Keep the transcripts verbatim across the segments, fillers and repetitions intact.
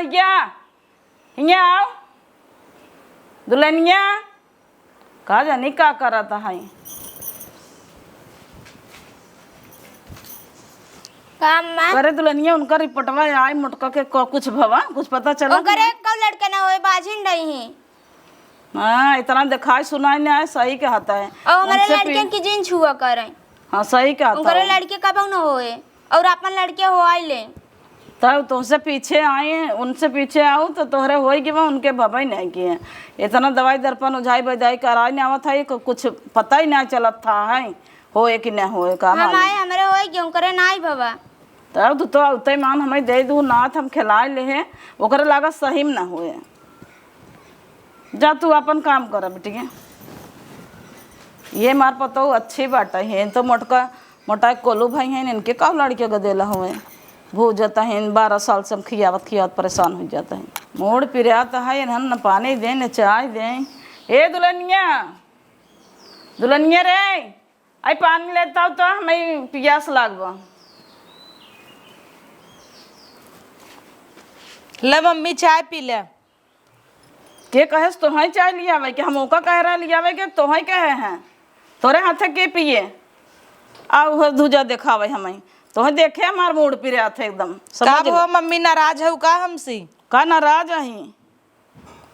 भैया, हियाँ आओ। दुल्हनिया, का जानी का करत है। का अम्मा? अरे दुल्हनिया, उनका रिपोर्टवा आए मोटका के, क-, कुछ भवा, कुछ पता चला? उनकर एक कौ लड़का ना होए, बाझिन रही हैं। हाँ, इतना दिखाई सुनाई नहीं आए, सही कहता है। और हमारे उनसे लड़कियन पी- की जिन छुआ करें। हाँ, सही कहता उनकरे है। लड़के कबहू न होए और अपन लड़के हो आई ले। तब तुमसे पीछे आई, उनसे पीछे आऊ तो तोहरे होई कि बा उनके भबई नहीं किए। इतना दवाई दर्पण उझाई बजाई कराई नहीं आवत है, कु-, कुछ पता ही नहीं चलत था है, होए कि नहीं होए, का हम मालूम। आए हमरे होए कि उनकरे नाई भवा। तब तू तो उतई मान हमें दे दू नाथ, हम खिलाए ले हैं, ओकरे लागत सही में ना होए। जा तू अपन काम कर बिटिया। ये मार पतऊ अच्छी बात है, तो मोटका मोटा कोलू भाई हैं, इनके का लड़के गदेला हुए। भूजत हैं, बारह साल से हम खियावत खियावत परेशान हो जाता है। मूड़ पिरात है, इन्हन न पानी दें न चाय दें। ए दुल्हनिया, दुल्हनिया रे, आई पानी लेता हूँ तो हमें पियास लागबा। ले मम्मी, चाय पी ले। के कहेस तोहई चाय लियावे के? हम ओका कह रहे लियावे के, तोहई कहे हैं। तोरे हाथे के पिए? आ उहे दूजा देखावे हमें। तोहई देखे हमार मूड़ पिरात है एकदम। समझ का ले। भवा मम्मी, नाराज हऊ का हमसे? का नाराज अही?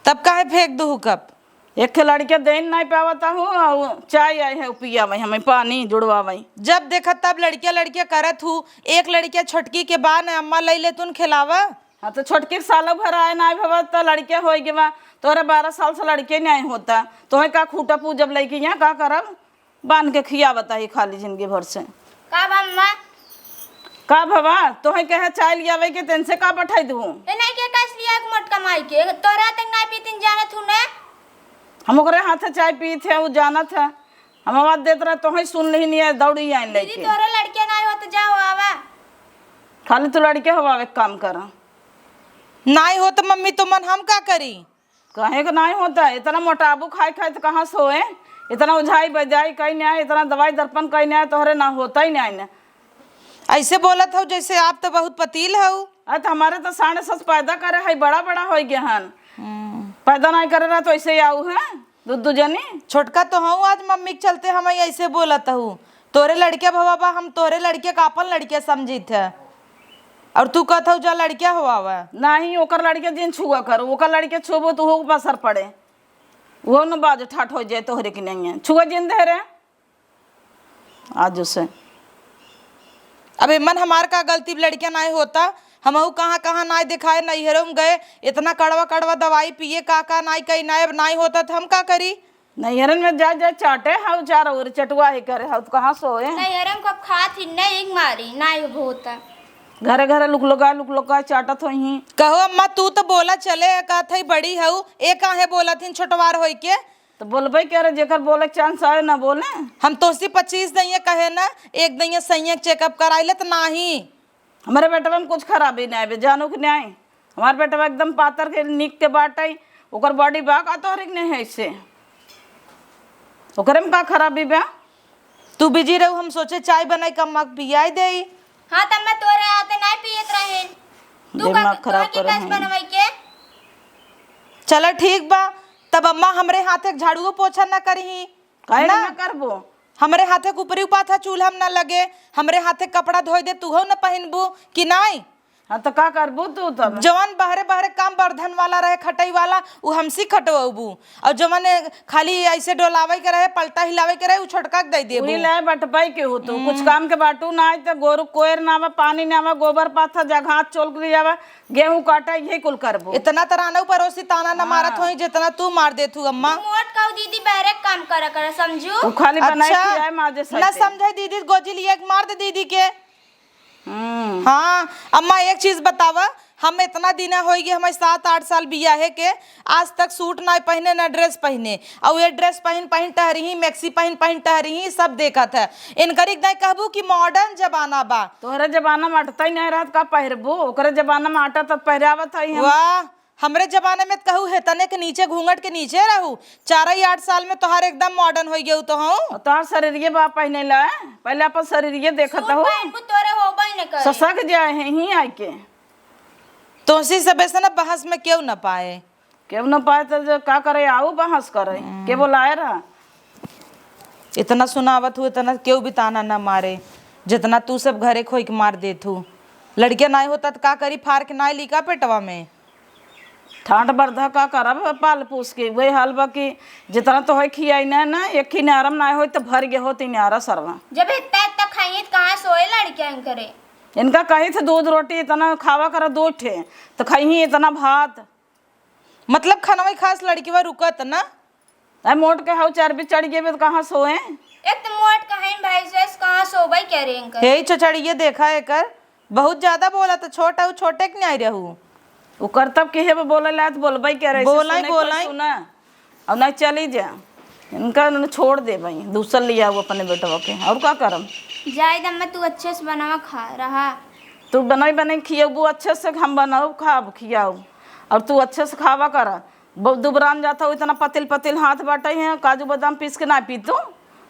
तब काहे फेंक दू कप? एक लड़के देन नहीं पावत हूँ, और चाय आए है पियावे हमें, पानी जुड़वावे। जब देखा तब लड़किया लड़किया करत हूँ। एक लड़किया छोटकी के बा न, अम्मा लई ले तुन खिलावा। हाँ, तो छोटकी के सालों भर आए ना भवा, तो लड़के होई गवा। तोहरे बारह साल से लड़के नहीं होता, तोहे का खूटा पूजब लइके यहाँ का करब? बांध के खियावत ही खाली जिंदगी भर से। का बा अम्मा? का भवा, तोहे कहे चाय लियावे के, तेन से का पठाई दू? ए नहीं के कस लिया एक मोटका माई के, तोहरा तक नहीं पीतिन जानत हूँ ने। हम ओकरे हाथ से चाय पीत है, वो जानत है। हम आवाज देत रहे, तोहे सुन लिही नहीं है, दौड़ी आइन दीदी, लेके। तोहरे लड़के नहीं होत, जाओ आवा। खाली तू लड़के हो, आवे के काम कर। नाई हो तो मम्मी, तो मन हम का करी? काहे के नाई होता है? इतना मोटाबू खाए खाए तो कहाँ से होए? इतना उझाई बजाई कहीं नहीं आए, इतना दवाई दर्पण कहीं नहीं आए, तोहरे ना होता ही नहीं ना। ऐसे बोलत हऊ जैसे आप तो बहुत पतील हऊ। अरे तो हमारे तो साढ़े सस पैदा करे है, बड़ा बड़ा हो गया हन। हम्म। पैदा नहीं करे रहा तो ऐसे ही आऊ है, दू दू जनी। छोटका तो हऊ, आज मम्मी के चलते हम ऐसे बोलत हऊ। तोरे लड़के भवा बा, हम तोरे लड़के का अपन लड़के समझित है। और तू कहत हऊ जा लड़किया होआवे। नहीं, ओकर लड़के जिन छुआ कर, ओकर लड़के छुबो तो हो असर पड़े, वो न बाज ठाठ हो जाए तोहरे की नहीं है, छुआ जिन दे रे। आज उसे अब एमन हमार का गलती, लड़किया नाई होता, हमहू कहाँ कहाँ नाई दिखाए, नैहरों में गए, इतना कड़वा कड़वा दवाई पिए, का का नाई कही नाई, अब नाई होता तो हम का करी? नैहरन में जा जा चाटे हाउ चार और चटुआ ही करे हाउ, तो कहाँ सोए? नैहरन को खात ही नहीं मारी, नाई होता। घरे घरे लुकलुका लुकलुका चाटत होई ही। कहो अम्मा, तू तो बोला चले, कहत है बड़ी हऊ, ए काहे बोलत हिन छोटवार होई के? तो बोलबे करे, जेकर बोले के चांस आवे ना बोले। हम तोसी पच्चीस दइया कहे ना, एक दइया सैया के चेकअप कराई ले तो नाही। हमारे बेटवा में कुछ खराबी नहीं आवे, जानो कि नहीं? हमार बेटवा एकदम पातर के निक के बाटे, ओकर बॉडी बा का तोहरे के नहीं है इससे? ओकरे में का खराबी बा? तू बिजी रहू, हम सोचे चाय बनाई के अम्मा के पियाई देई। हाँ, तब मैं तोरे हाथे नहीं पियत रहे। तू का, दिमाग खराब तोरा के करत कस है। बनवाई के? चला ठीक बा, तब अम्मा हमरे हाथे के झाड़ुओ पोछा ना करिही। काहे ना? ना करबो? हमरे हाथे के ऊपरी उपाथा चूल्हा में ना लगे, हमरे हाथे के कपड़ा धोई दे, तूहो ना पहिनबू कि नाई? हाँ, तो का करबू तू तब? जवन बहरे बहरे काम बर्धन वाला रहे, खटई वाला, उ हमसी खटवबू, और जवन खाली ऐसे डोलावे के रहे, पलटा हिलावे के रहे, उ छोटका के दे देबू। उही लाए बटपाई के हो तू, कुछ हम्म। काम के बाटू ना आए तो गोरू कोयर ना आवा, पानी ना आवा, गोबर पाथा जगह चोल के ले जावा, गेहूं काटा, यही कुल करबू। इतना तरानऊ परोसी ताना ना हाँ। मारत होई जितना तू मार देत हू अम्मा। मोट कहू दीदी बहरे काम करा करा, समझू? उ खाली बनाई अच्छा, खियाए माजे ना सही से। समझे दीदी, गोजी लिए के मार दे दीदी के। हम्म। हाँ, अम्मा, एक चीज बतावा, हम इतना दिन होई गए, हमारे सात आठ साल बियाहे के, आज तक सूट ना पहने, ना ड्रेस पहने, और ये ड्रेस पहन पहन टहरी ही, मैक्सी पहन पहन टहरी ही, सब देखत है। इनकर एक दाई कहबू कि मॉडर्न जमाना बा। तोहरे जमाना में अटता ही नहीं रहत, का पहिरबू? ओकरे जमाना में अटत त पहिरावत है हम। वाह, हमरे जमाने में त कहू है तने के नीचे, घूंघट के नीचे रहू। चार ही आठ साल में तोहार एकदम मॉडर्न हो गयू तो हूँ। और तोहार शरीरिये बा पहने ला, पहले अपन शरीरिये देखत सूट हो। पहनबू तोरे होबे न करे। ससक जाए है ही आके। तोसी सब ऐसे ना बहस में केहू ना पाए। केहू ना पाए तो जो का करे, आऊ बहस करे। हम्म। के बोलाए रहा? इतना सुनावत हूँ, इतना केहू भी ताना ना मारे, जितना तू सब घरे खोई के मार देत हूँ। लड़किया नाई होता तो का करी, फार के नाई ली का पेटवा में? ठाट बरधा का करब पाल पोस के? वही हाल बा कि जितना तो है खियाई ना, ना, एक ही नारम ना होई तो भर गए होती नारा सरवा। जब इतना, इतना खाइए तो कहाँ सोए लड़कियां करे? इनका कही थे दूध रोटी इतना खावा करा दो ठे, तो खाई ही इतना भात। मतलब खाना वही खास लड़की वा रुकत ना? अरे मोट के हऊ चर्बी चढ़ गए तो कहाँ सोए? एक तो मोट कहीं भाई से कहाँ सोबे करे इनकर? हे चचड़िए देखा एकर, बहुत ज्यादा बोला तो छोट हऊ, छोटे के नहीं रहू। उ करतब के हे बोले ला तो बोलबे करे, बोलाई, सुने कोई बोलाई। सुना। और नहीं चली जा, इनका न छोड़ दे भाई, दूसर ले आओ अपने बेटवा के, और का करम? जाए दे अम्मा, तू अच्छे से बनावा खा रहा। तू बनाई बनाई खियाबू अच्छे से, हम बनाओ खाब खियाओ, और तू अच्छे से खावा करा। बहुत दुबरान जात हो, इतना पतिल पतिल हाथ बाटे हैं, काजू बादाम पीस के ना पी तू।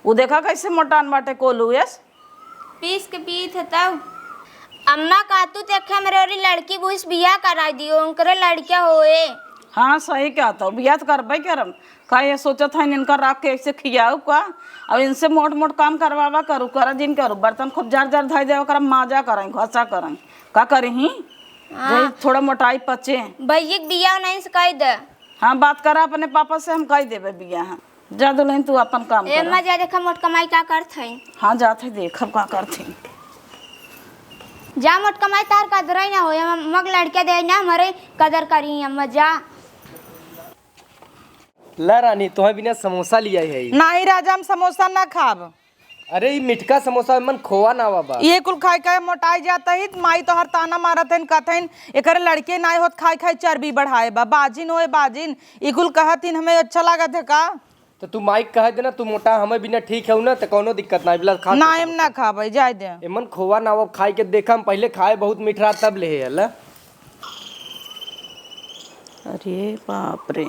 उ देखा कैसे मोटान बाटे कोलू एस। पीस के पीत है तब। अम्मा का तू देखे हमरे ओरी लड़की बुइस बियाह कराई दियो, उनकरे लड़किया होए। हाँ सही कहत हो, बियाह तो करबे करम। का ये सोचत है इनका राख के ऐसे खियाऊ का, और इनसे मोट मोट काम करवावा करू, करा जिन करू, बर्तन खूब जार जार धई देवा करा, माजा करें, घसा करें, का करी ही? हाँ। जई थोड़ा मोटाई पचे। भैया के बियाह नहीं से कह दे। हाँ, बात करा अपने पापा से, हम कह देबे बियाह। जा दुल्हन, तू अपन काम ए कर। अम्मा, जा देखा मोट कमाई का करत है। हाँ, जात है, देखब का करत है। जा मोट कमाई, तार कदर ही ना होए, हम अम्मा के लड़के दे ना, हमारे कदर करी अम्मा, जा। ला रानी, तोहे बिना समोसा लिया है। नाही राजा, हम समोसा ना खाब। अरे, ई मिठका समोसा में खोवा ना आवा बा। ये कुल खाए खाए मोटाई जाता ही, माई तोहर ताना मारत हन, कहत हन, "एकरे लड़के नाय होत, खाए खाए चर्बी बढ़ाए बा, बाजिन होए बाजिन।" ई कुल कहत हन, हमें अच्छा लागत है का? तो तू माई के कह देना, तू मोटा, हमें बिना ठीक है ना, तो कौनो दिक्कत ना, बिला खा ना, सकते हम हो। ना खाबे, जाए दे। एमन खोवा ना आवा, खाए के देखा, हम पहले खाए बहुत मीठ रहा, तब ले है, ला। अरे बाप रे।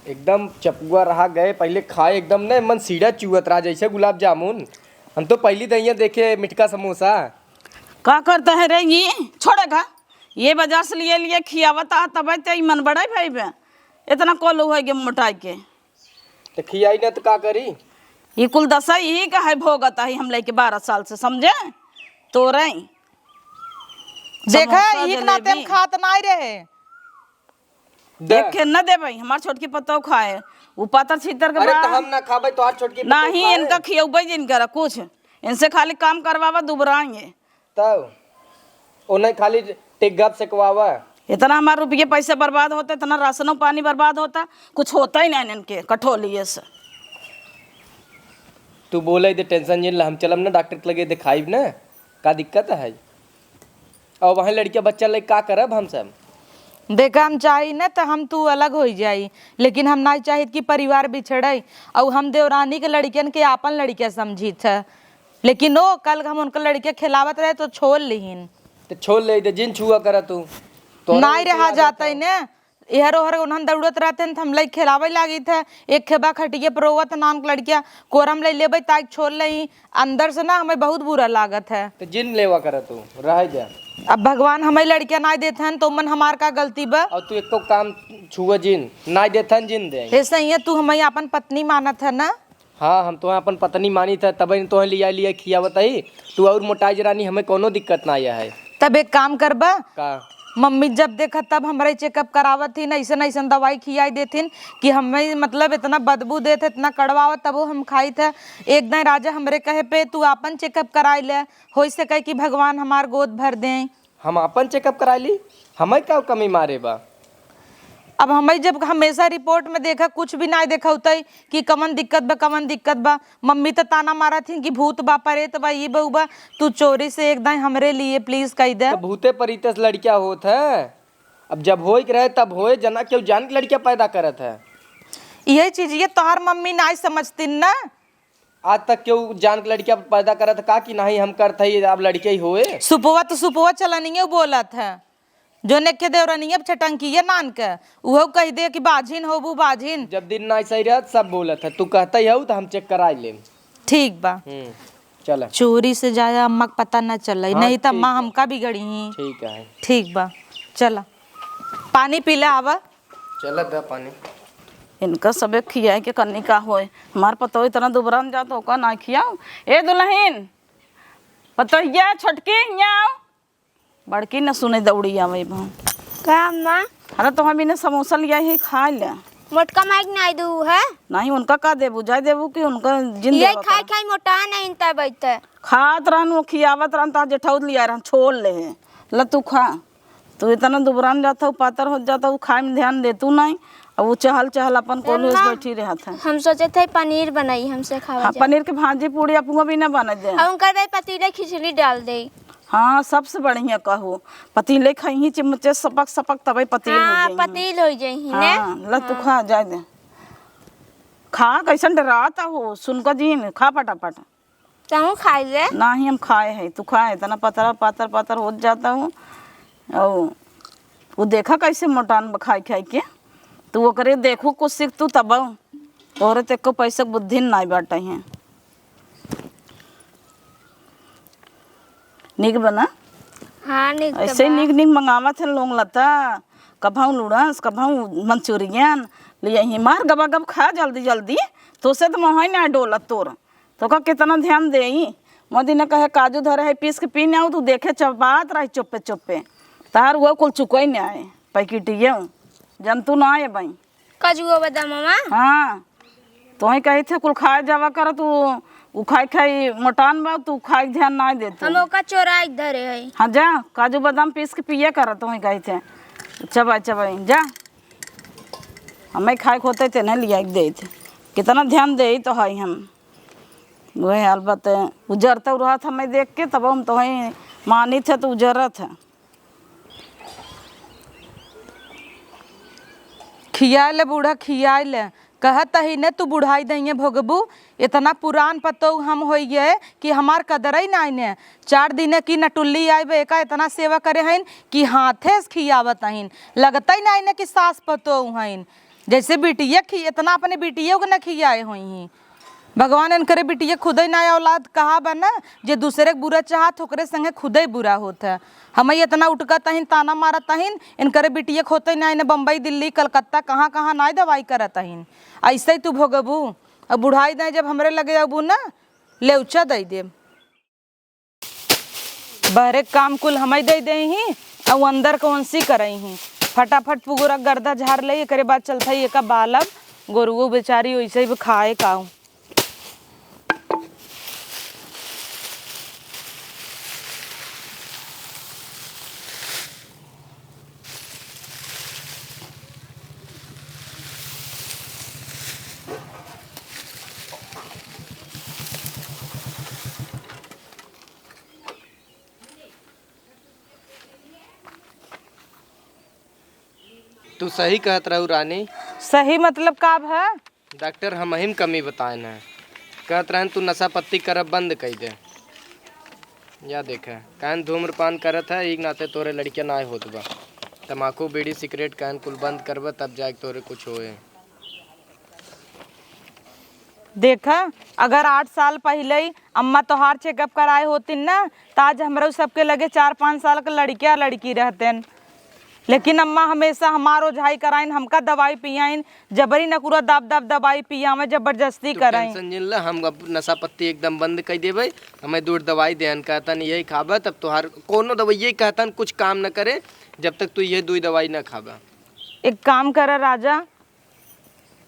एकदम चपुआ रहा गए, पहले खाए एकदम न मन सीढ़ा चुअत रहा जैसे गुलाब जामुन। हम तो पहली दहिया देखे मिठका समोसा। का करता है रे ये? छोड़ेगा? ये बाजार से लिए लिए खियावता है तब ते मन बड़ा भाई बे। इतना कोलू है गे मोटाई के। तो खियाई ना तो का करी? ये कुल दशा यही का है भोगत है हम लेके बारह साल से, समझे? तो रही। देखा, समोसा, यही के नाते हम जलेबी। खात नाई रहे। दे। देख के न देबे, हमार छोटकी पतोह खाए, उ पातर छीतर के अरे, बा। तो हम ना खाबे, तोहार छोटकी पतोह नहीं, खाए। इनका खियौबे जिन करा कुछ, इनसे खाली काम करवावा, दुबराएंगे। तब ओने खाली टिग्गब सेकवावा। इतना हमार रुपये पैसे बर्बाद होते, इतना राशनो पानी बर्बाद होता, कुछ होता ही नहीं इनके कठोलिए से। तू बोले दे, टेंशन जिन ला, हम चलब ना डॉक्टर के लगे, दिखाइब ना, का दिक्कत है। और वहाँ लड़किया बच्चा ले का करब हम सब? देखा, हम चाही न त हम तू अलग होइ जाई, लेकिन हम नाई चाहित कि परिवार बिछड़े। और हम देवरानी के लड़कियन के आपन लड़किया समझित है, लेकिन ओ कल हम उनका लड़किया खिलावत रहे तो छोड़ लिहिन। तो छोड़ ले दे, जिन छुआ करा तू। तोरा नाई नहीं रहा खिला जाता देता। ही न, एहर ओहर उन्हन दौड़त रहते हैं, त हम लई खेलावे लागित है। एक खेबा खटिए पर रोवत नान के लड़किया कोरम ले लेबे, ताकि छोड़ लई। अंदर से ना हमें बहुत बुरा लागत है। तो जिन लेवा कर तू, रह जा। अब भगवान हमें लड़किया ना देत हन, तो मन हमार का गलती बा? और तू एको काम छुआ जिन, ना देत हन जिन दे। ऐसे ही है, तू हमें अपन पत्नी मानत है ना? हाँ, हम तोहे अपन पत्नी मानी था, तबे न तोहे लिया लिया खियावत ही। तू और मोटाई जे रानी, हमें कोनो दिक्कत ना आया है। तब एक काम करबा, का? मम्मी जब देखत तब हमरे चेकअप करावत ही, ऐसन ऐसन दवाई खियाई देथिन कि हमें मतलब इतना बदबू देत है, इतना कड़वावत, तबो हम खाई थे। एक दिन राजा हमरे कहे पे तू आपन चेकअप कराई ले, हो सके कि भगवान हमार गोद भर दें। हम आपन चेकअप कराई ली, हमें का कमी मारे बा? अब हमें जब हमेशा रिपोर्ट में देखा, कुछ भी ना देखा होता है कि कमन दिक्कत बा, कमन दिक्कत बा। मम्मी तो ताना मारत थी कि भूत बा, प्रेत बा, ई बा, ऊ बा। तू चोरी से एक दाई हमरे लिए प्लीज कह दे। तो भूते प्रेत से लड़किया होत है, अब जब होए के रहे तब होए, जना केहू जान के लड़किया पैदा करत है। यही चीज ये तोहार मम्मी ना समझतीन ना। आज तक केहू जान के लड़किया पैदा करत है का कि नहीं हम करत है, अब लड़के ही होए? सुपवा तो सुपवा चलनियो बोलत है, जो नेखे देवरनिया छटंकिए नान के, उहो कह दे कि बाझिन होबू बाझिन। जब दिन ना सही रहत सब बोलत है, तू कहते ही हो तो हम चेक कराई लेम। ठीक बा। हम्म। चला। चोरी से जाए, अम्मा के पता न चले, हाँ, नहीं तो ठीक अम्मा बा। हमका बिगड़ी ही। ठीक है। ठीक बा, चला। पानी पी ले, आवा। चला, दा पानी। इनका सबे खियाए के कन्नी का होए। हमार पतोह इतना दुबरान जात, ओका ना खियाओ। ए दुलहिन, पतोहिया छोटकी, हियाँ आओ। बड़की न सुने, दौड़ी आवे भाव। का अम्मा? अरे तो हम इन्हें समोसा लिया ही, खा ले। मोटका माइक नाई दू है? नहीं, उनका का देबू, जाए देबू कि उनका जिन ये देबा खाई का? खाई मोटा नहीं तब बैठे। खात रहन, वो खियावत रहन, ता जेठौद लिया रहन, छोड़ ले। ल तू खा। तू इतना दुबरान जात हऊ, पातर होत जात हऊ, खाए में ध्यान देतू नहीं। अब वो चहल चहल अपन कोल्हू से अम्मा, बैठी रहत है। हम सोचे थे पनीर बनाई, हमसे खावा हाँ, जाए। पनीर के भाजी पूड़ी अपनो भी ना बना दे। और उनकर भाई पतीले खिचड़ी डाल दे। हाँ, सबसे बढ़िया कहू, पतीले खइही चिमचे सपक सपक तबे पतील हो हाँ, जाइही। पतील हो जाइही ने। हाँ, ल तू हाँ। खा, जाए दे। खा, कैसन डरात हो, सुन का जीन, खा फटाफट। तहूँ खाई ले। नाही, हम खाए है, तू खा, इतना पतरा, पातर, पातर होत जात हऊ। और वो देखा कैसे मोटान बा खाई खाई के। तू ओकरे देखू कुछ सीख तू तब। तोहरे ते एको पैसा के बुद्धि नाई बाटे हैं। निक बना। हाँ, निक तो ऐसे बा। निक निक मंगावत है लोग लता, कभऊ नूडल्स, कभऊ मंचूरियन, ले आई मार गबा गब खा जल्दी जल्दी। तो से तो मोहई ना डोलत तोर। तो का कितना ध्यान देई? मोदी ने कहे काजू धरे है पीस के पी ने आऊ, तू देखे चबात रही चुप्पे चुप्पे। तार वो कुल चुकोई ने आए, पैकेटिये जंतु ना आए बई। काजुआ बादामवा? हाँ, तोही कही थे कुल खाए जावा कर, तू उ खाई खाई मोटान बा, तू खाए ध्यान ना दे तू। हम ओका चोराई धरे है। हाँ जा, काजू बादाम पीस के पिए कर, तोही कही थे चबाई चबाई जा। हमें खाए के होते ते नहीं लिया के देते। कितना ध्यान दे तो है हम। वही हाल बात है, उजरते रहत हमें देख के, तब हम तोही मानित है तो उजरत है। खियाए ले बूढ़ा, खियाए ले। कहत ही ने तू बुढ़ाई दइये भोगबू। इतना पुरान पतोह हम होई गए कि हमार कदरई नाई ने। चार दिने की नटुल्ली आइबे, एका इतना सेवा करे हइन कि हाथे से खियावत हइन। लगतई नाई ने कि सास पतोह हइन। जैसे बिटिया खी-, इतना अपने बिटियों के न खियाए होई ही। भगवान इनकरे बिटिया खुदे ना औलाद कहा बा ना, जे दूसरे के बुरा चाहत, ओकरे संगे खुदे बुरा होत है। हमें इतना उटकत अहिन, ताना मारत अहिन, इनकरे बिटिया खोते ना, इन्हें बम्बई, दिल्ली, कलकत्ता, कहाँ, कहाँ ना दवाई करत अहिन। ऐसे ही तू भोगबू। अब बुढ़ाई दे जब हमरे लगे अबू ना, लेउचा दे देब। बहरे के काम कुल हमई दे देही, अउ अंदर के ओनसी करई ही। फटाफट पुगुरा गर्दा झार ले, एकरे बाद चलत हई एका बालब, गोरुओ बेचारी ओइसे ही खाए काऊ। तू सही कहत रहू रानी। सही मतलब का भा? डॉक्टर हमहिम कमी बताएन है। कहत रहन तू नशा पत्ती करब बंद कई दे। या देखे, कहन धूम्रपान करत है, एक नाते तोरे लड़किया नाय होत बा। तमाकू, बीड़ी, सिगरेट कहन कुल बंद करबे तब जाके तोरे कुछ होए। देखा, अगर आठ साल पहिले ही अम्मा तोहार checkup कराए होतिन ना, त आज हमरो सबके लगे चार पाँच साल के लड़किया लड़की रहतेन। लेकिन अम्मा हमेशा हमार ओझाई कराइन, हमका दवाई पियाइन, जबरी नकुरा दाब दाब दवाई पियावे, जबरदस्ती तू कराइन। Tension जिन ला, हम अब नशा पत्ती एकदम बंद कर देबे। हमें दूर दवाई देन कहतन, यही खाबे, तब तोहार कोनो दवाई कहतन कुछ काम न करे, जब तक तू ये दुई दवाई न खाबे। एक काम कर राजा,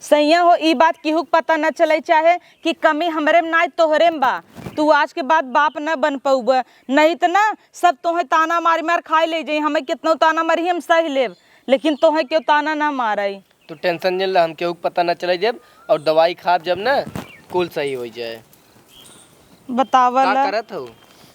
सैया हो, ई बात केहू के पता न चले चाहे कि कमी हमरे में नाय तोहरे में बा। तू आज के बाद बाप न बन पउबे, नहीं त ना सब तोहे ताना मारी मार खाए ले जाई। हमें कितनो ताना मारी हम सह लेब, लेकिन तोहे केहू ताना ना मारई। तू tension जिन ला, हम केहू के पता न चले देब और दवाई खाब जब ना कुल सही हो जाए। बतावल। का करत हऊ?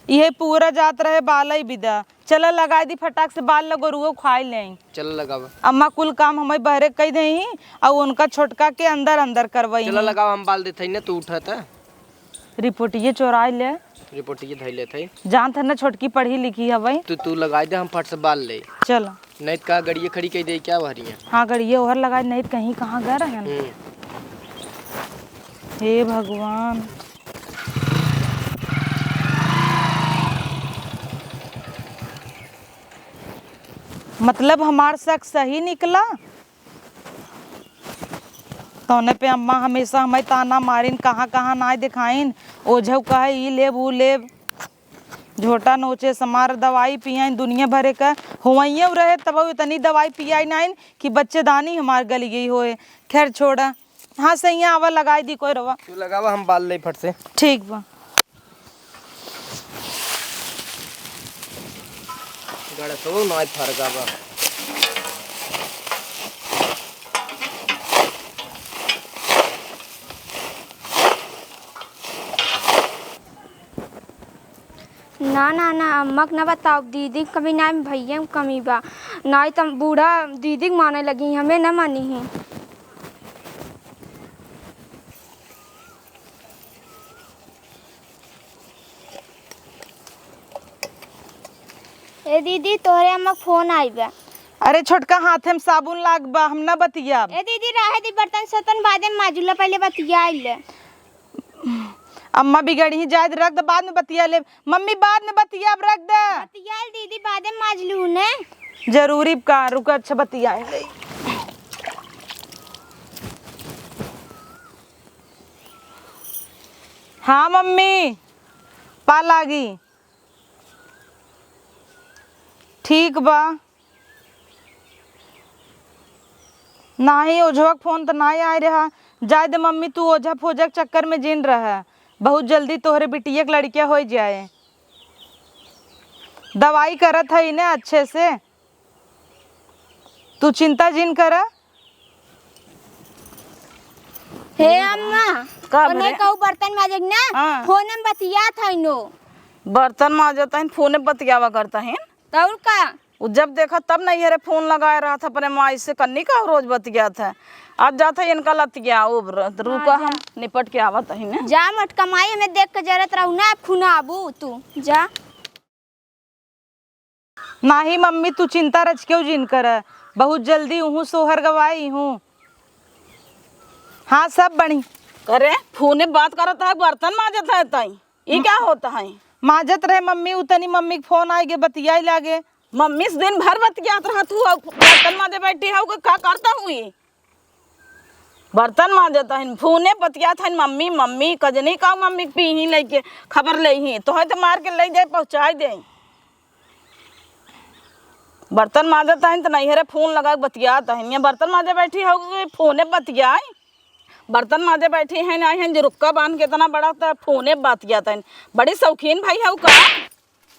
इहे पूरा जात रहे बालई बिदा। चला लगाई दी फटाक से बाल, लगोरुओ खाई लेई। चला लगावा। अम्मा कुल काम हमें बहरे कई देही और उनका छोटका के अंदर अंदर करवाई। चला लगावा, हम बाल देत हई ना, तू उठत है। रिपोर्टिये चोराई ले। रिपोर्टिये धई लेत हई। जानत है ना छोटकी पढ़ी लिखी हवई। तू, तू लगाई दे, हम फट से बाल ले। चला। नहीं त का गड़िया खड़ी कई दे क्या बहरिया? हाँ, गड़िया ओहर लगाई, नहीं त कहीं कहाँ गए रहन। हम्म। हे भगवान। मतलब हमार शक सही निकला? तौने पे अम्मा हमेशा हमें ताना मारिन, कहाँ कहाँ नाय देखाइन, ओझव कहे ई लेब ऊ लेब, झोटा नोचे समार दवाई पियाइन दुनिया भरे का, होवइये रहे तब इतनी दवाई पियाई नाइन कि बच्चेदानी हमार गली गई होए। खैर छोड़ा। हाँ सैया, आवा लगाई दी कोई रवा। तू लगावा, हम बाल ले फट से। ठीक बा। गड़सवो नाय फरका बा। ना, ना, ना, अम्मा के ना बताओ, दीदी के कमी ना, भैया के कमी बा। नाहीं त बूढ़ा दीदी के माने लगी, हमें ना मानी है। ए दीदी, तोहरे अम्मा के फोन आई बा। अरे छोटका, हाथे में साबुन लाग बा, हम ना बतियाब। ए दीदी, रहे दी, बर्तन सतन बादे में माजुला, पहले बतिया ले। अम्मा बिगड़ी ही, जाए दे, रख दे, बाद में बतिया ले। मम्मी, बाद में बतियाब, रख दे। बतिया ले दीदी, बादे में माज लू ने। जरूरी का? रुक, अच्छा बतिया ले। हाँ मम्मी, पा लागी। ठीक बा। नाहीं, ओझवा के फोन त नाहीं आए रहा। जाए दे मम्मी, तू ओझा फोझा के चक्कर में जिन रह। बहुत जल्दी तोहरे बिटिया के लड़किया होइ जाए। दवाई करत हई ने अच्छे से, तू चिंता जिन कर। हे अम्मा, का ओने भले? कहू बर्तन माजे के ना, हाँ। फोन में बतियात है नो। बर्तन माजत हईन, फोने बतियावा करत हईन। तौर का? उ जब देखा तब नैहरे फोन लगाए रहत है अपने माई से, कन्नी का रोज बतियात है। अब जात है इनका लतिया उब्र, त रुका हाँ, हम जा। निपट के आवत हई ना। जा मत कमाई, हमें देख के जरत रहू ना, अब खुनाबू तू, जा। नाहीं मम्मी, तू चिंता रच केहू जिन कर, बहुत जल्दी उहूँ सोहर गवाई हूँ। हाँ, सब बनी। करे, फोने बात करत है, बर्तन माजत है तई, ई का होत है? माजत रहे मम्मी, उतनी मम्मी के फोन आए गे, बतियाई लागे। मम्मी से दिन भर बतियात रहत हूँ, अब बर्तन माजे बैठी हूँ, का करत हूँ ई? बर्तन माजत हईन, फोने बतियात हईन, "मम्मी, मम्मी, कजनी का मम्मी पीही लइके, खबर लेही, तोहे त मार के लइ जाए, पहुँचाइ देई।" बर्तन माजत हईन त नैहरे फोन लगाइ के बतियात हईन, ये बर्तन माजे बैठी हउ कि फोने बतियाई। बर्तन माजे बैठी हईन, आई हईन जुरुक्का बांध के इतना बड़ा त फोने बतियात हईन। बड़ी शौकीन भई हउ का?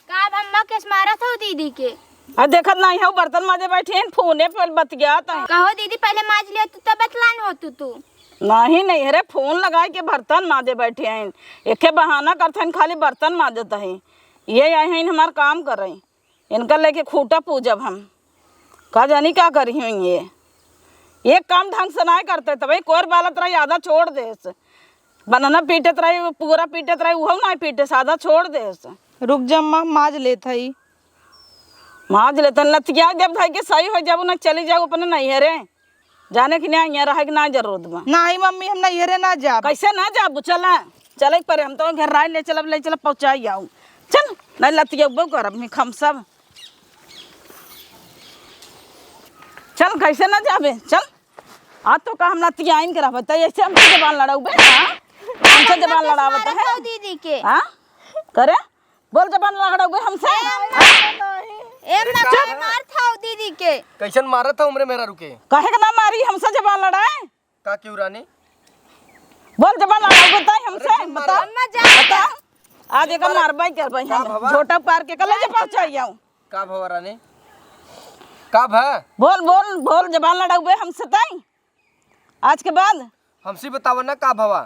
का अब अम्मा केस मारत हउ दीदी के? आ देखत नाहीं हउ, बर्तन माजे बैठी हईन, फोने पर बतियात हईन। कहो दीदी, पहिले माज लिया तू, तब बतलान हो तू, तू। नाहीं, नैहरे फोन लगाइ के बर्तन माजे बैठी हईन। एके बहाना करत हईन, खाली बर्तन माजत हईन। ये आई हईन हमार काम करइ। इनका लेके खूँटा पूजब हम। का जानी का करी हईन ये। एक काम ढंग से नाहीं करते, तबे कोर बालत रही, आधा छोड़ देस। बनना पीटत रही, पुअरा पीटत रही, उहउ नाहीं पीटेस, आधा छोड़ देस। रुक जा अम्मा, माज लेत हई। माज लेत हई, लतिया देब धइ के सही होइ जाबू, ना चली जाबू अपने नैहरे। जाने कि नाहीं, यहाँ रहे के ना जरूरत बा। नाहीं मम्मी, हम नैहरे ना जाब। कइसे ना जाबू? चला, चले के परे, हम तो घर राय ले चलब, ले चलब, पहुँचाइ आऊ। चल, नाहीं लतियउबो करब, हम सब। चल, कइसे ना जाबे, चल। आज तो का हम लतियाइन के रहबे, त ऐसे हमसे जबान लड़ाउबे, हाँ? हमसे जबान लड़ावत है। मारत हौ दीदी के। हाँ? करे? बोल जबान लड़ाउबे हमसे। ए अम्मा, ए अम्मा, अरे का काहे है? मारत हौ दीदी के? कइसन मारत हौ हमरे मेहरारू के? काहे के ना मारी, हमसे जबान लड़ाए? का क्यों रानी? बोल जबान लड़ाउबे ताई हमसे, अरे जिन मारा। बता। अम्मा जा। बता। आज एकर मारबाई करबाई का हम। भवा? झोटा पार के कले जे पहुँचाई आऊँ। का भवा रानी? का भा? बोल, बोल, बोल, जबान लड़ाउबे हमसे तई। आज के बाद। हमसे बतावा ना का भवा?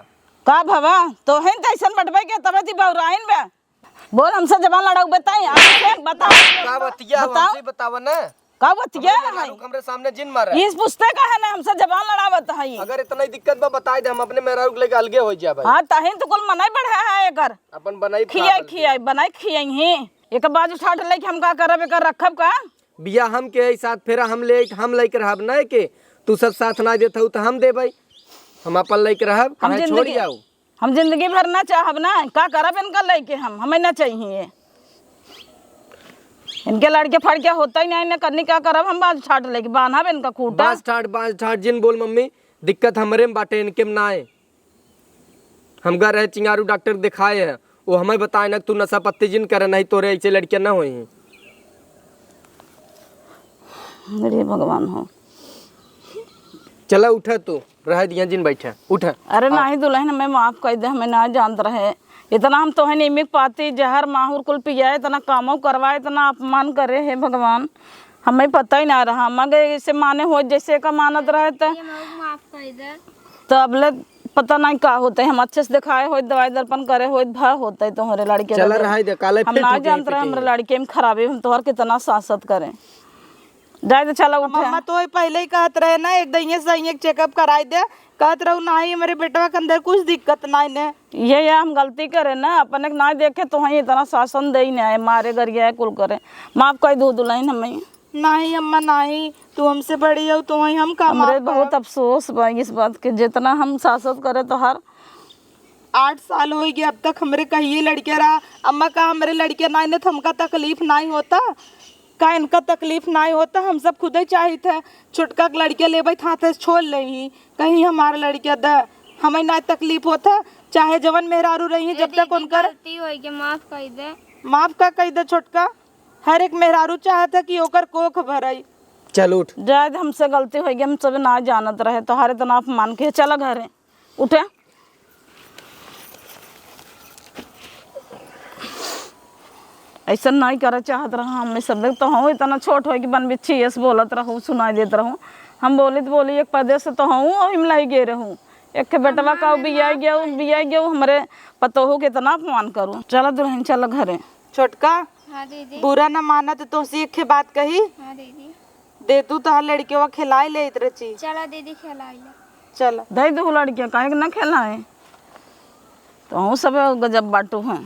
का भवा? तोहें तैसन बटबे के तबे ती बौराइन बे। बोल, हमसे जबान लड़ाउबे तई, आज से बता। का बतिया, बताओ। हमसे बतावा ना। का बतिया हमरे है? मेहरारू के हमरे सामने जिन मारा। इस पूछते का है ना, हमसे जबान लड़ावत है। अगर इतना ही दिक्कत बा, बताई दे, हम अपने मेहरारू के लेके अलगे होइ जाबे। हाँ, तहिन तो कुल मनई बढ़ा है एकर। अपन बनाई खियाई, खियाई, बनाई खियाई ही। एक बाजू ठाट लेके हम का करब, एकर रखब का? बियाह हम के है, सात फेरा हम ले, हम लेके रहब ना के। तू सब साथ ना देत हऊ त हम देबै। हम अपन लेके रहब, हम चाहे छोड़ जिंदगी, जाऊ। हम जिंदगी भर ना चाहब ना, का करब इनका लेके हम, हमें ना चाहिए। इनके लड़के फड़के होता ही नहीं, इन्हें करनी का करब हम, बांस ठाट लेके बांधब इनका खूंटा। बांस ठाट, बांस ठाट जिन बोल मम्मी, दिक्कत हमरे में बाटे, इनके में ना है। हम गा रहे चिंगारू डॉक्टर दिखाए है, वो हमें बताए ना, तू नशा पत्ती जिन करे, नहीं तोरे ऐसे लड़कियां ना होई। अरे भगवान हो। चला उठा तू, रह दिया जिन बैठे, उठा। अरे आ। नहीं दुल्हन, हमें माफ कर दे, हमें ना जानत रहे। इतना हम तोहे नीमिक पाती, जहर माहुर कुल पिया, इतना कामो करवा, इतना अपमान करे, हे भगवान, हमें पता ही ना रहा। मगर इसे माने हो जैसे का मानत रहे त ये मऊ माफ कर दे। तो अबले पता नहीं का होते, हम अच्छे से दिखाए होइत, दवाई दर्पण करे होइत, भा होते तोहरे लड़के चला रहे। रहाई दे, काले हम फिर ना फूटे जानत रहे, पिटे। हमरे लड़के में खराबी, हम तोहर कितना सासत करें। जाए दे, चला उठे। मम्मा तो पहले ही कहत रहे ना, एक दइये से एक चेकअप कराई दे, कहत रहू नहीं, हमरे बेटवा के अंदर कुछ दिक्कत नहीं ने। ये, ये हम गलती करे ना, अपने के ना देखे तो वहीं इतना शासन दे ही नहीं, मारे गरिया कुल करे। माफ कर दो दुल्हन हमें। नहीं अम्मा, नहीं, तू हमसे बड़ी हो, तो वहीं हम का हमरे माफ बहुत करब? अफसोस बा इस बात के, जितना हम सासत करे तोहार। आठ साल हो गए अब तक हमरे कहिए लड़के रहा। अम्मा, का हमरे लड़के नहीं ने तो हमका तकलीफ नहीं होता? का इनका तकलीफ नहीं होता? हम सब खुदे चाहित है, छोटका के लड़के लेबे तो हाथे से छोड़ ले ही, कहीं हमारे लड़के दे, हमें ना तकलीफ होता। चाहे जवन मेहरारू रही है, ए जब तक दीदी, उनकर गलती हो गई, माफ कर दे। माफ का कह दे छोटका, हर एक मेहरारू चाहत है कि ओकर कोख भरई। चल उठ। जाए दे, हमसे गलती हो गई, हम सब ना जानत रहे, तोहार इतना अपमान के। चला घरे, उठे। ऐसा नहीं करे चाहत रहा, हमने सब देख तो हूँ इतना छोट हो कि बन बिच्छी यस बोलत रहू, सुनाई देत रहू। हम बोली तो बोली, एक परदेस से तो हूँ, और हिमलाई गे रहू। एक ठे बेटवा हम का ना बियाई गया, बियाई गया, हमरे पतोहू के इतना अपमान करू। चला दुल्हन, चला घरे। छोटका, हाँ दीदी। बुरा ना माना तो तोहसे एक ठे बात कही। हाँ दीदी। दे तू तोहार लड़के वो खिलाई लेत रची। चला दीदी, खिलाई ले। चला। दे दू लड़के, काहे के ना खिलाए? तो हम सब गजब बाटू हैं।